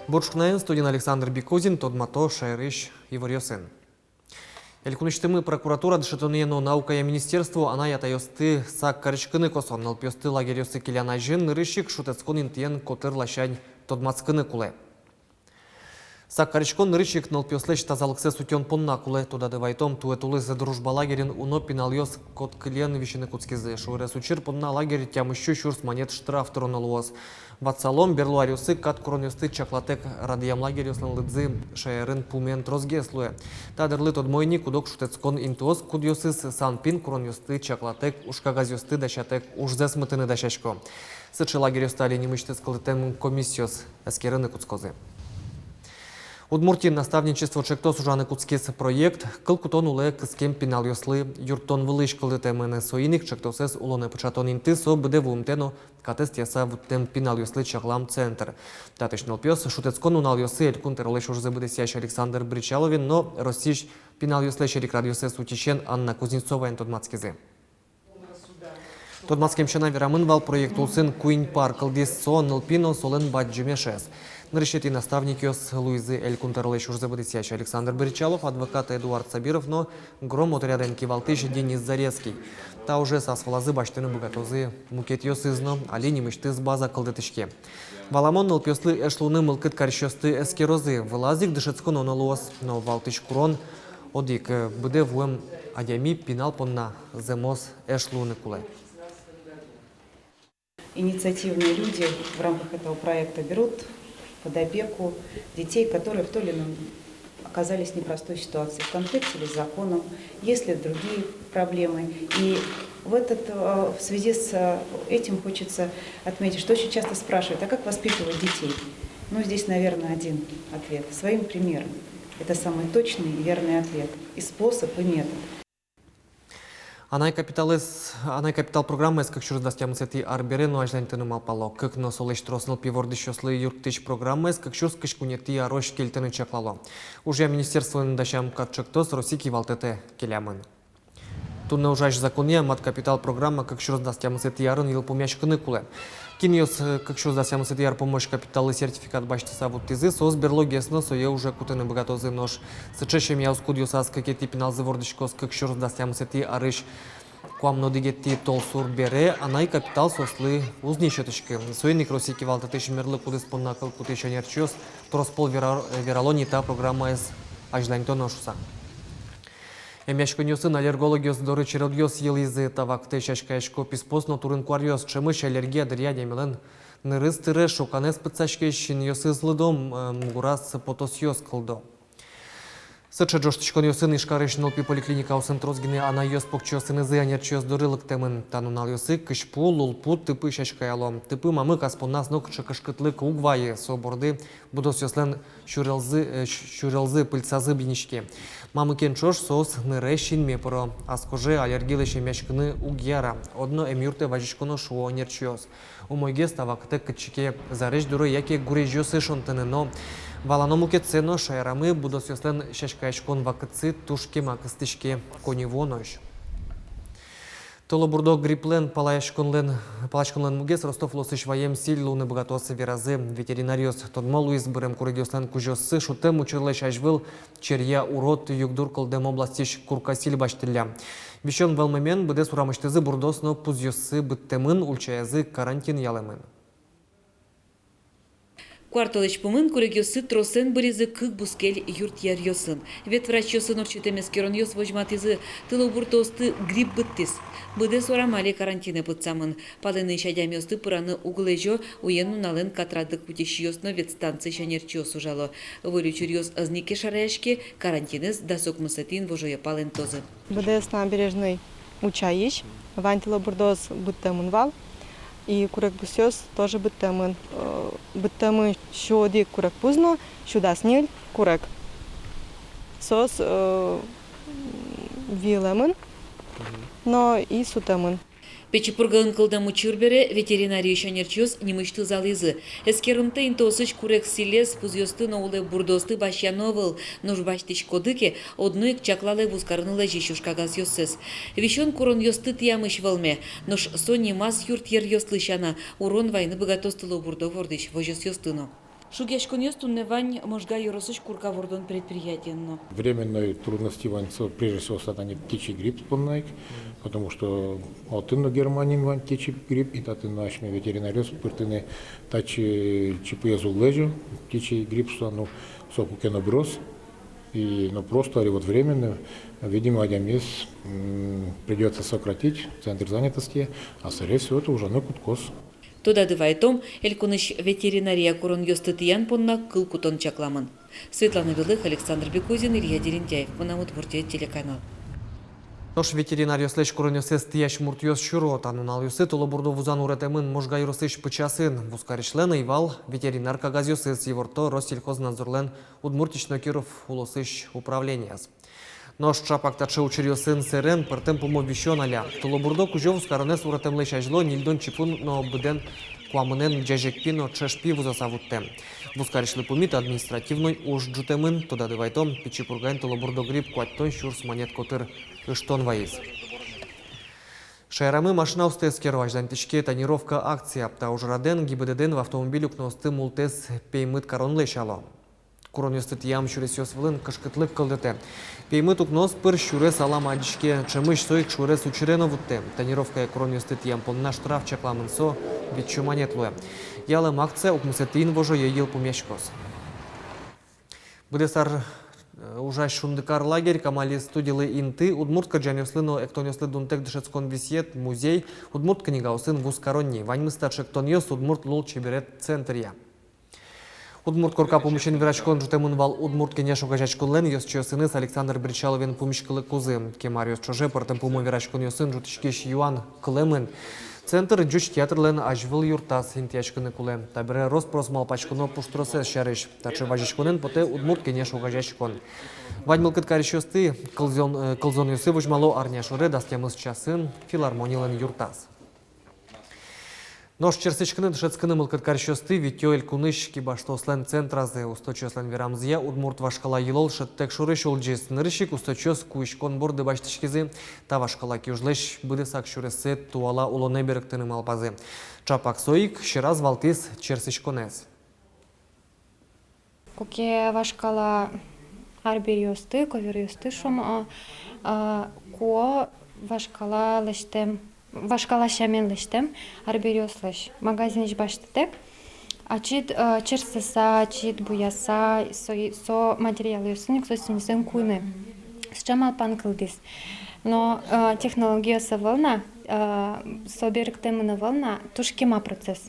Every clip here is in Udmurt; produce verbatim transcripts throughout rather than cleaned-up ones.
Бур ӵукнаен, студиын Александр Бекузин, тодмато шаерысь иворъёсын. Элькунысьтымы прокуратура, дышетонъя но наукая министерство анай-атайёсты сак кариськыны косо. Нылпиосты лагерьёсы келян азьын нырысь ик шутэтскон интыен котыр ласянь тодматскыны кулэ. Сак кариськон нырысь ик нылпиослэсь тазалыксэс утён понна кулэ. Тодады вайтом, туэ тулыс «Дружба» лагерьын уно пиналъёс кот кыльен висьыны кутскизы. Шуэрес учыр понна лагерь тямыссю сюрс манет штраф тыроно луоз. Ватсалом, берло аръёсы кат куронъёсты чаклатэк радъям лагерьёслэн лыдзы шаерын пумен тросгес луэ. Та дырлы тодмо ини, куд-ог шутэтскон интыос, кудъёсыз санпин куронъёсты чаклатэк, ужкагазъёсты дасятэк ужзэс мытыны дасясько. Сыӵе лагерьёсты али нимысьтыз кылдытэм комиссиос эскерыны кутскозы. Удмуртиын «Наставничество» ӵектос ужаны кутскиз. Проект кылкутон улэ кыскем пиналъёслы юрттон вылысь кылдытэмын. Соин ик ӵектосэз улонэ пыӵатон инты — со быдэ вуымтэ но катэз тӥяса вуттэм пиналъёслы чаклам центр. Татысь нылпиос шутэтскон нуналъёсы Элькун тӧролэсь ужзэ быдэсъясь Александр Бречаловен но Россиысь пиналъёслэсь эрикрадъёссэс утисен Анна Кузнецоваен тодматскизы. Тодматскем сяна, верамын вал, проект улсын куинь пар кылдӥз: со нылпи но солэн бадӟым эшез. Нырысетӥ наставникъёс луизы Элькун тӧролэсь ужзэ быдэсъясь Александр Бречалов, адвокат Эдуард Сабиров но «Гром» отрядэн кивалтӥсь Денис Зарецкий. Та ужез ас вылазы басьтыны быгатозы мукетъёсыз но, али нимысьтыз база кылдытӥське. Валамон, нылпиослы эш луыны мылкыд карисьёсты эскерозы, вылаз ик дышетсконо но луоз. Но валтӥсь курон одӥг: быдэ вуэм адями пинал понна зэмос эш луыны кулэ. Инициативные люди в рамках этого проекта берут под опеку детей, которые в той или ином оказались в непростой ситуации, в конфликте ли с законом, есть ли другие проблемы. И в этот, э, в связи с, э, этим хочется отметить, что очень часто спрашивают: «А как воспитывать детей?» Ну, здесь, наверное, один ответ: своим примером. Это самый точный и верный ответ, и способ, и метод. Анай капиталэз, анай капитал программаез кык сюрс дас тямысэтӥ ар бере но азьланьтыны малпало. Кык но солэсь трос нылпи вордӥсьёслы юрттӥсь программаез кык сюрс кызь куинетӥ арозь кельтыны чаклало. Ужъя министерствоын дасям кат ӵектос Россия кивалтэтэ келямын. Туннэ ужась законъя мат капитал программа кык сюрс дас тямысэтӥ арын йылпумъяськыны кулэ. Кинъёс, э, кык сюрс дас тямысэтӥ ар пумозь капиталлы сертификат басьтыса вуттӥзы, соос берлогес но сое уже кутыны быгатозы. Нош сыӵе семьяос, кудъёсаз кыкетӥ пиналзы вордӥськоз кык сюрс дас тямысэтӥ арысь куамын одӥгетӥ толсур бере, анай капитал соослы уз ни сётӥськы. Соин ик Россия кивалтэтысь мерлыко удыс понна кыл кутӥсь ӧнерчиос трос пол вера-, верало ни та программаез азьланьтоно шуыса. Эмъяськонъёсын аллергологъёс доры черодъёс йылӥзы. Та вакытэ сяськаясько писпуос но турын-куаръёс. Ӵемысь аллергия дыръя адямилэн нырыз тыре, шоканэз пытсаське, синъёсыз лыдо, м, мугораз потосъёс кылдо. Сыӵе ӝожтӥськонъёсын Ижкарысь нылпи поликлиникаосын трос гинэ анайёс покчиосынызы ӧнерчиос доры лыктэмын. Та нуналъёсы кызьпу, лулпу, тыпы сяськаяло. Тыпы мамык ас понназ нокыӵе кышкытлык уг вайы, со борды будосъёслэн сюрелзы, э, сю-, сюрелзы, пыльцазы биниське. Мамыкен ӵош соос ныре, синме пыро. Ас коже аллергилэсь эмъяськыны уг яра. Одно эмъюртэ вазиськоно, шуо ӧнерчиос. Умойгес та вакытэ кытчы ке зарезь дуры яке гурезьёсы шонтыны но. Валано мукетсэ но: шаерамы будосъёслэн сяськаяськон вакытсы туж кема кыстӥське, коньывуонозь. Тылобурдо грипплэн палаяськонлэн, палаяськонлэн мугез Ростов улосысь ваем сӥль луыны быгатоз, веразы ветеринаръёс. Тодмо луиз, бырем курегъёслэн кузёоссы шуттэм учырлэсь азьвыл черъя урод югдур кылдэм областьысь курка сӥль басьтӥллям. Висён вӧлмемен быдэс урамысьтызы бурдоос но пузъёссы быдтэмын, ульчаязы карантинъялэмын. Куартолэзь пумын курегъёссы тросэн быризы кык бускель юртъеръёсын. Ветврачъёсын ортчытэм эскеронъёс возьматӥзы: тылобурдоосты грипп быдтӥз. Быдэс урам али карантинэ пытсамын. Палэнысь адямиосты пыраны уг лэзё, уен-нуналэн катрадлык утисьёс но ветстанциысь ӧнерчиос ужало. Выль учыръёс ӧз ни ке шараяське, карантинэз дас укмысэтӥ инвожое палэнтозы. Быдэс Набережной ульчаысь вань тылобурдоос быдтэмын вал, и курегпузъёс тоже быдтэмын. Э, быдтэмын сю одӥг курегпуз но сю дас ньыль курег. Соос, э, виылэмын но и сутэмын. Пичи Пургаын кылдэм учыр бере ветеринариысь ӧнерчиос нимысьтыз алӥзы: эскерымтэ интыосысь курег сӥлез, пузъёсты но улэп бурдоосты басьяно ӧвӧл, нош басьтӥськоды ке, одно ик чаклалэ вузкарыны лэзись ужкагазъёссэс. Висён куронъёсты тӥямысь вӧлме, нош со нимаз юртъеръёслы сяна урон вайыны быгатоз тылобурдо вордӥсь возёсъёсты но. Шугъяськонъёс туннэ вань Можга ёросысь курка вордон предприятиын но. Временной трудности вань со, прежде всего, со тани птичий грипп понна ик, потому что отын но, Германиын, вань птичий грипп, и татын но асьме ветеринаръёс пыртыны татчы чипыез уг лэзё, птичий грипп со, ну, со куке но быроз. И, ну, просто али вот временно, видимо, адямиез, м, придётся сократить, центр занятости, а, скорее всего, это уже, ну, кутскоз. Тодады вайтом, элькунысь ветеринария куронъёсты тӥян понна кыл кутон чакламын. Светлана Белых, Александр Бекузин, Илья Дерендяев, «Мынам Удмуртие» телеканал. Нош ветеринаръёслэсь куронъёссэс тӥясь муртъёс сюро. Та нуналъёсы тылобурдо вузан уретэмын Можга ёросысь Пычасын. Вузкарисьлэн ӧй вал ветеринар кагазъёсыз, иворто Россельхознадзорлэн Удмуртиысь но Киров улосысь управлениез. Нош чапак таӵе учыръёсын сэрен пӧртэм пумо висён аля. Тылобурдо кузё вузкаронэз уретэмлэсь азьло ньыльдон чипын но быдэн куамынэн ӟазег пи но ӵеш пи вузаса вуттэм. Вузкарисьлы пумит административной уж ӝутэмын. Тодады вайтом, Пичи Пургаын тылобурдо грипп куатьтон сюрс манет котыр ыштон вайиз. Шаерамы машинаосты эскеро азьланьтӥське «Тонировка» акция. Та ужрадэн ГИБДД-ын автомобиль укноосты мултэс пеймыт каронлэсь ало. Куронъёсты тӥям сюресъёс вылын кышкытлык кылдытэ. Пеймыт укноос пыр сюрес алама адӟиське, ӵемысь со ик сюрес учыре но вуттэ. Тонировкая куронъёсты тӥям понна штраф чакламын, со витьсю манет луэ. Ялэм акция укмысэтӥ инвожо йӧ йылпумъяськоз. Быдэс ар, э, ужась «Шундыкар» лагерь, «Камали» студилы инты, удмурт кырӟанъёслы но эктонъёслы дунтэк дышетскон висъет, музей, удмурт книгаосын вузкаронни. Ваньмыз таӵе эктонъёс удмурт лулчеберет центръя. Удмурт корка пумысен вераськон ӝутэмын вал «Удмурт кенеш» огазеяськонлэн ёзчиосыныз Александр Бречаловен пумиськылыкузы. Кема аръёс ӵоже пӧртэм пумо вераськонъёсын ӝутӥськись юан кылэмын. Центр ӟуч театрлэн азьвыл юртаз интыяськыны кулэ. Табере рос-прос малпаськоно пуштросэз сярысь. Таӵе вазиськонэн потэ «Удмурт кенеш» огазеяськон. Вань мылкыд карисьёсты кылзон-, э, кылзонъёсы возьмало арня шоре дас тямыс часын филармонилэн юртаз. Нош черсӥськыны, дышетскыны мылкыд карисьёсты витё элькунысь кибаштослэн центразы. Усточиослэн верамзыя, удмурт вашкала йылол шӧдтэк шорысь улӟиз. Нырысь ик усточиос куиськон борды басьтӥськизы. Та вашкала киужлэсь быдэсак сюрессэ туала улонэ берыктыны малпазы. Чапак со ик сьӧраз валтӥз черсӥськонэз. Куке вашкала арбериосты, ковёръёсты, шуом, а, а, куо вашкала лэсьтэм, вашкала сямен лэсьтэм арбериослэсь, магазинысь басьтытэк. Ачид, а, черсыса, ачид буяса, со, со материалъёсын ик, со сӥньысэн куыны. Сыӵе малпан кылдӥз. Но, а, технологиос ӧвӧл на, а, со берыктэмын ӧвӧл на, туж кема процесс.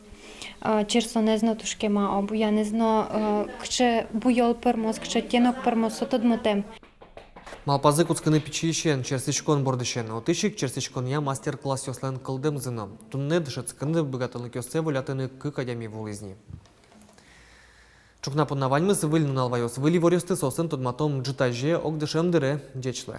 А, черсонэз но туж кема, а, буянэз но, а, кыӵе буёл пӧрмоз, кыӵе оттенок пӧрмоз, со тодмотэм. Малпазы кутскыны пичиысен, черсӥськон бордысен. Отысь ик черсӥськонъя мастер-классъёслэн кылдэмзы но. Туннэ дышетскыны быгатонлыкъёссэ волятыны кык адями вуылӥз ни. Ӵукна понна ваньмыз. Выль нунал ваёз выль иворъёсты, соосын тодматом ӝытазе, огдышем дыре. Ӟеч луэ.